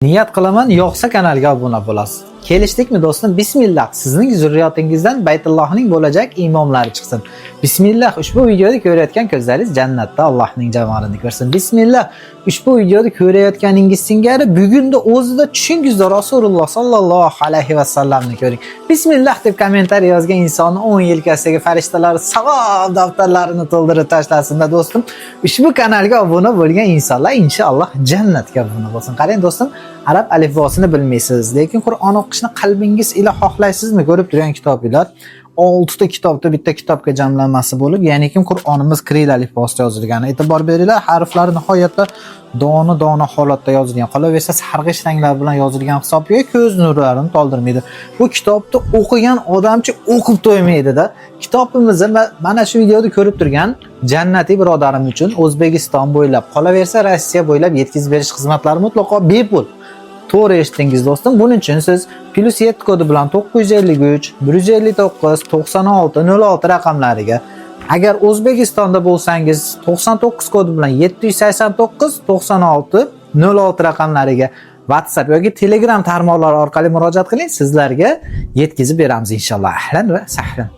Niyat qilaman, yoqsa kanalga obuna bo'lasiz. Kelishdikmi, do'stim? Bismillah, sizning zurriyotingizdan Baytullohning bo'lajak imomlari chiqsin. Bismillah, ushbu videoda ko'rayotgan ko'zlaringiz jannatda Allohning jamolini ko'rsin. Bismillah, ushbu videoda ko'rayotganingiz singari bugunda o'zida tushingizda Rasululloh sallallohu alayhi va sallamni ko'ring. Bismillah deb kommentariy yozgan insonni o'ng yelkasidagi farishtalar savob daftarlarini to'ldirib tashlasin-da, do'stim. Ushbu kanalga obuna bo'lgan insonlar inshaalloh jannatga obuna bo'lsin. Qarang, do'stim, arab alifbosini bilmaysiz, lekin Qur'on o'qishni qalbingiz ila xohlaysizmi? Ko'rib turgan kitoblar 6 ta kitobda bitta kitobga jamlanmasi bo'lib, ya'ni kim Qur'onimiz kirill alifbosida yozilgan. E'tibor beringlar, harflari nihoyatda dona-dona holatda yozilgan. Qolaversa, sarg'ish ranglar bilan yozilgan hisobiga ko'z nurlarini toldirmaydi. Bu kitobni o'qigan odamchi o'qib to'ymaydi-da. Kitobimizni mana shu videoda ko'rib turgan jannatiy birodarim uchun O'zbekiston bo'ylab, qolaversa Rossiya bo'ylab yetkazib berish xizmatlari mutlaqo bepul. To'g'ri eshitdingiz, do'stim. Buning uchun siz +7 kodi bilan 953 159 96 06 raqamlariga, agar O'zbekistonda bo'lsangiz, 99 kodi bilan 789 96 06 raqamlariga WhatsApp yoki Telegram tarmoqlari orqali murojaat qiling, sizlarga yetkazib beramiz inshaalloh. Ahlan va sahlan.